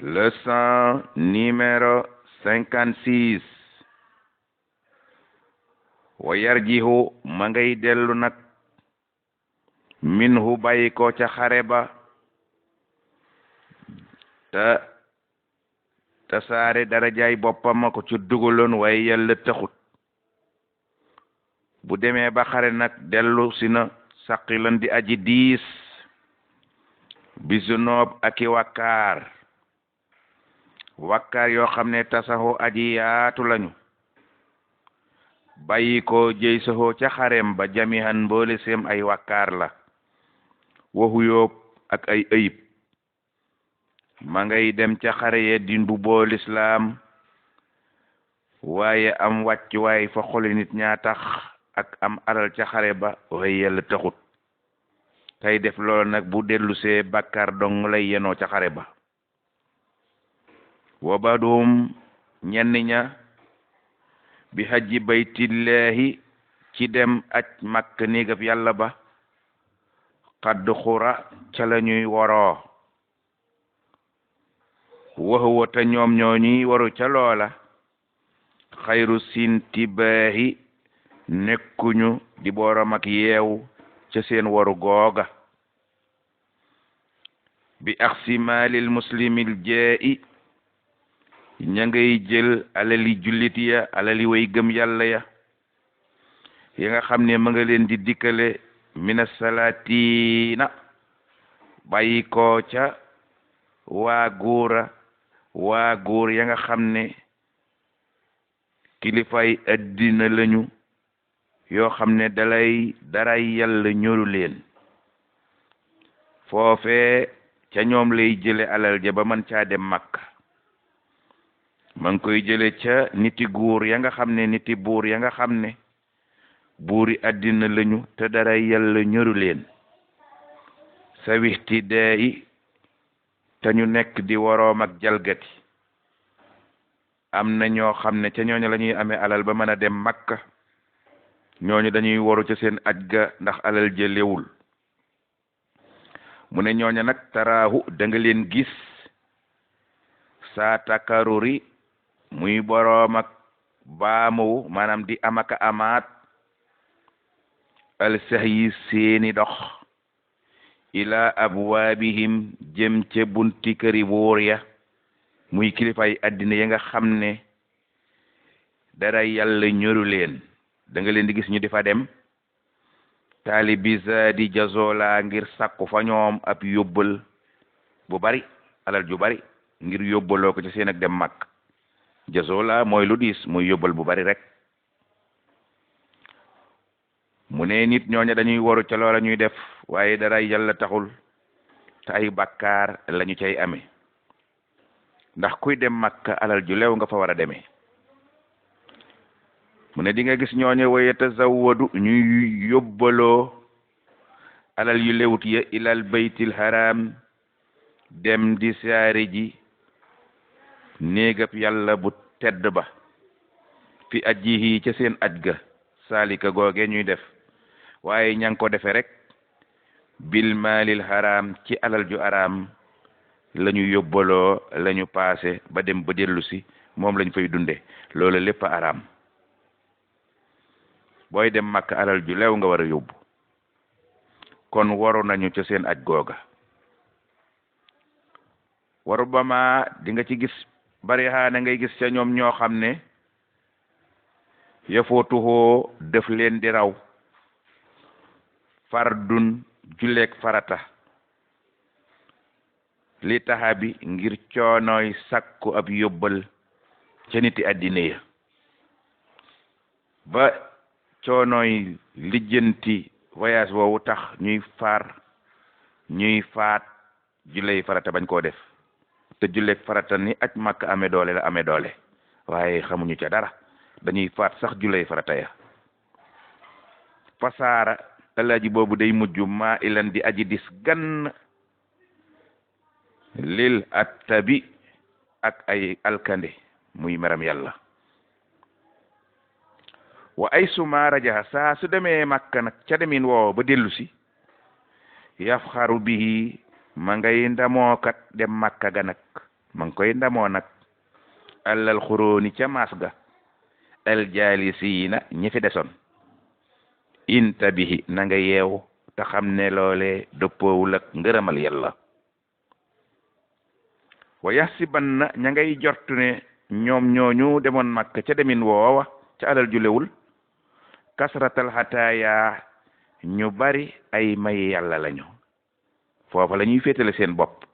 leçon numéro 56 wa yarjihu ma ngay dellu nag minhu bàyyi ko ca xare ba te saare darajaay boppam ma ko ci dugaloon waaye yàlla taxut bu demee ba xare nag dellu si na saqilan di aji diis bisu noob aki wakkaar yoo xam ne tasaxoo aji yaatu lañu bàyyi ko jëy saxoo ca xarem ba jamihan mboole seem ay wakkaar la waxu yóob ak ay ëyib ma ngay dem ca xare ye di mbubboo lislaam waaye am wàccuwaay fa xoli nit ñaa tax ak am alal ca xare ba waaye yàlla taxut tey def loolu nag bu dellusee bàkkaar dong lay yenoo ca xare ba wa badum ñenn ña bi hajji baytillahi ci dem aj makk néegab yàlla ba xadd xura ca la ñuy waroo waxuwa te ñoom ñoo ñuy waru ca loola xayru sintibaahi nekkuñu di boorom ak yeewu ca seen waru googa bi axsi maalil muslimil jaa'i ña ngay jël alali jullit ya alali way gëm yàlla ya nga xam ne ma nga leen di dikkale mina salaatiina bàyyi ko ca waa góor ya nga xam ne kilifay addina lañu yoo xam ne daray yàlla ñoru leen foofe ca ñoom lay jële alal ja ba man caa dem Makka ma ngi koy jële ca niti góor ya nga xam ne niti buur ya nga xam ne buuri addina lañu te daray yàlla ñoru leen sa wixti dee te ñu nekk di waroom ak jalgati am na ñoo xam ne ca ñooñu la ñuy amee alal ba mën a dem Makka ñooñu dañuy waru ca seen aj ga ndax alal jëlewul mu ne ñooñu nag taraahu da nga leen gis saa takaruri muy boroom ak baamowu maanaam di amaka amaat al sax yi seeni dox ila abwaabihim jëm ca bunti këri buur ya muy kilifay addina ya nga xam ne dara yàlla ñoru leen da nga leen di gis ñu di fa dem taalibi zaadi jazola ngir sàkku fa ñoom ab yóbbal bu bari alal ju bari ngir yóbbaloo ko ci seen ak dem Makka jazola mooy lu diis muy yóbbal bu bari rek mu ne nit ñooña dañuy waru ca loola ñuy def waaye dara yàlla taxul te ay bàkkaar lañu cay amee ndax kuy dem Makka alal ju lew nga fa war a demee mu ne di nga gis ñooñe waye tazawwadu ñuy yóbbaloo alal yu lewut ya ilal baytil haram dem di saari ji néegab yàlla bu tedd ba fi ajjihi ca seen aj ga saalika googe ñuy def waaye ña ngi ko defe rek bil maalil haram ci alal ju araam lañu yóbbaloo lañu paase ba dem ba dellu si moom lañ fay dunde loolu lépp araam booy dem Makka alal ju lew nga war a yóbbu kon waru nañu ca seen aj googa waru ba ma di nga ci gis bari xaana ngay gis ca ñoom ñoo xam ne yafootuhoo def leen di raw fardun julleek farata li taxa bi ngir coonooy sakku ab yóbbal ca niti addina ya ba coonooy lijjanti voyage woowu tax ñuy faat julley farata bañ koo def te julleek farata ni aj Makka amee doole la amee doole waaye xamuñu ca dara dañuy faat sax julley farata ya fasaara alaaji boobu day mujj maa ilan di aji dis gann lil attabi ak ay alkande muy meram yàlla wa ay suma rajaha saa su demee Makka nag ca demin woo ba dellu si yafxaru bihi ma ngay ndamookat dem Makka ga nag ma ngi koy ndamoo nag allal xuróoni ca maas ga al jaalisiina ñi fi desoon intabihi na nga yeewu te xam ne loole dëppoowul ak ngërëmal yàlla wa yaxsibanna ña ngay jortu ne ñoom ñooñu demoon Makka ca demin woowa ca alal julewul kasratal xataaya ñu bari ay may yàlla lañu foofa la ñuy féetale seen bopp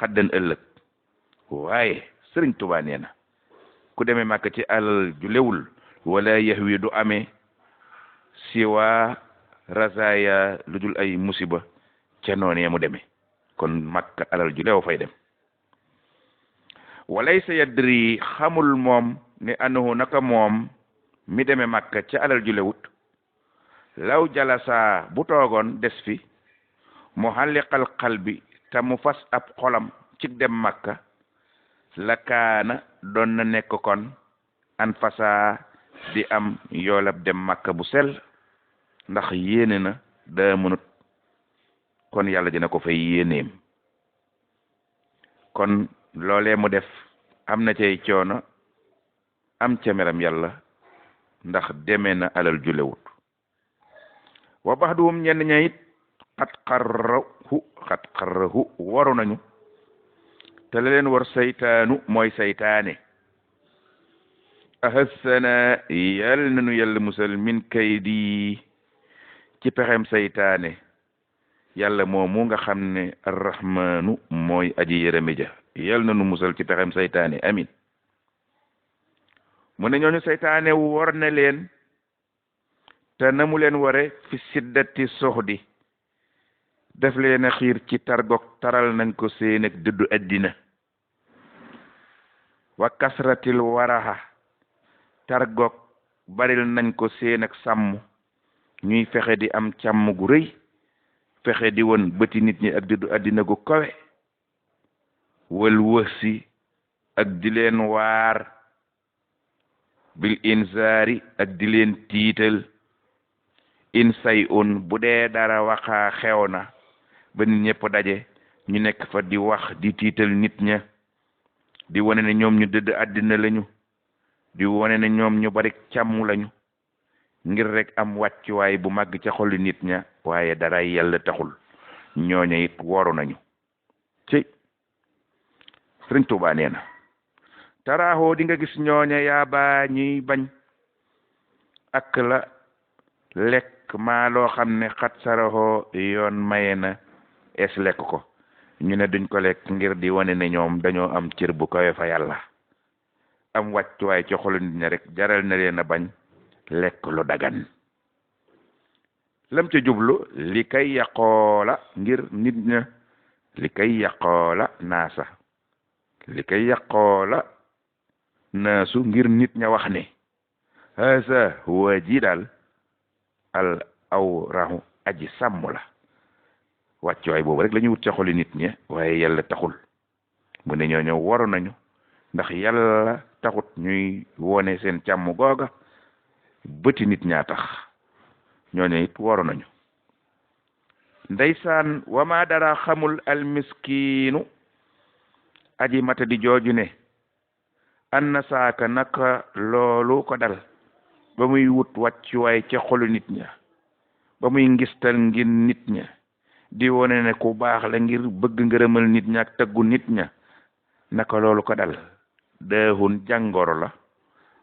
xaddan ëllëg waaye sëriñ Tuubaa nee na ku demee Makka ci alal julewul wala yahwi du amee siwa razaya lu dul ay musiba ca noonee mu demee kon Makka alal ju leew fay dem walaysa yadri xamul moom ne annahu naka moom mi demee Makka ca alal ju lewut law jalasa bu toogoon des fi mu xalliqal qalbi te mu fas ab xolam ci dem Makka la kaana doon na nekk kon an fasa di am yoolab dem Makka bu sell ndax yéene na daa mënut kon yàlla dina ko fay yéeneem kon loolee mu def am na cay coono am ca meram yàlla ndax demee na alal julewut wa baxduhum ñenn ña it xat xarrahu waru nañu te la leen war saytaanu mooy saytaane ahassana yàlla nanu yàlla musal min kaydi ci pexem saytaane yàlla moomu nga xam ne arrahmaanu mooy aji yërëme ja yàlla nanu musal ci pexem saytaane amin mu ne ñooñu saytaane war na leen te na mu leen ware fi siddati soxdi def leen a xiir ci targok taral nañ ko seen ak dëddu addina wa kasratil waraxa targok baril nañ ko seen ak sàmm ñuy fexe di am càmm gu rëy fexe di won bëti nit ñi ak dëddu addina gu kawe wal wësi ak di leen waar bil inzaari ak di leen tiital in say un bu dee dara waxaa xew na ba nit ñëpp daje ñu nekk fa di wax di tiital nit ña di wane ne ñoom ñu dëdd àddina lañu di wane ne ñoom ñu bari càmm lañu ngir rek am wàccuwaay bu màgg ca xoli nit ña waaye dara yàlla taxul ñooña it woru nañu ci Sëriñ Tuubaa nee na taraaxoo di nga gis ñooña yaa baa ñuy bañ ak la lekk maa loo xam ne xat saraxoo yoon maye na es lekk ko ñu ne duñ ko lekk ngir di wane ne ñoom dañoo am cër bu kawe fa yàlla am wàccuwaay ci xolu nit ña rek jaral na leen a bañ lekk lu dagan lam ca jublu li kay yàqoola ngir nit ña li kay yàqoola naasa li kay yàqoola naasu ngir nit ña wax ne haasa huwa ji daal al aw raxu aji sàmm la wàccuwaay boobu rek la ñuy wut ca xoli nit ñi waaye yàlla taxul mu ne ñoo ñëw waru nañu ndax yàlla taxut ñuy wone seen càmm googa bëti nit ñaa tax ñooñu it waru nañu ndeysaan wama dara xamul almiskiinu aji mata di jooju ne anna saaka naka loolu ko dal ba muy wut wàccuwaay ca xolu nit ña ba muy ngistal ngir nit ña di wone ne ku baax la ngir bëgg ngërëmal nit ña ak taggu nit ña naka loolu ko dal deexun jàngoro la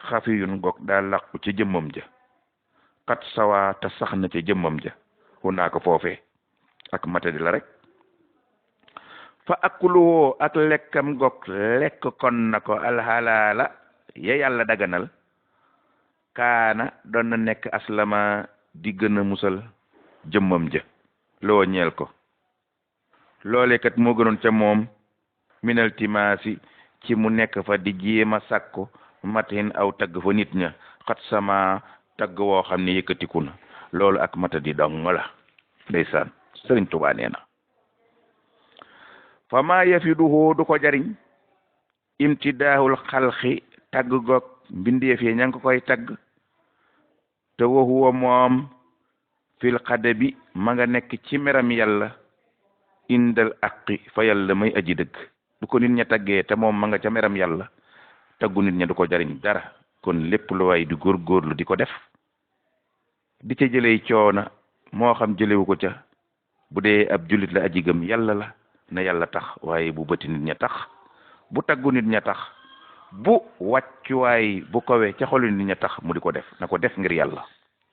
xafiyun gog daa làqu ci jëmmam ja kat sawa te sax na ca jëmmam ja wu naa ko foofee ak matadi la rek fa akuluwoo ak lekkam gog lekk kon na ko alxalaala ya yàlla daganal kaana doon na nekk aslama di gën a musal jëmmam ja loo ñeel ko loole kat moo gënoon ca moom minal timaasi ci mu nekk fa di jéema sàkku matin aw tagg fa nit ña xat sama tagg woo xam ne yëkkatiku na loolu ak matadi dong la ndeysaan Sëriñ Tuubaa nee na fa maa yafiduhu du ko jariñ imtidaahul xalxi tagg goog mbindeef yi ña ngi ko koy tagg te waxuwa moom fil xadabi ma nga nekk ci meram yàlla indal aqi fa yàlla may aji dëgg du ko nit ña taggee te moom ma nga ca meram yàlla taggu nit ña du ko jariñ dara. kon lépp lu waay di góorgóorlu di ko def di ca jëlee coona moo xam jëlewu ko ca bu dee ab jullit la aji gëm yàlla la na yàlla tax waaye bu bëti nit ña tax bu taggu nit ña tax bu wàccuwaay bu kawe ca xolu nit ña tax mu di ko def na ko def ngir yàlla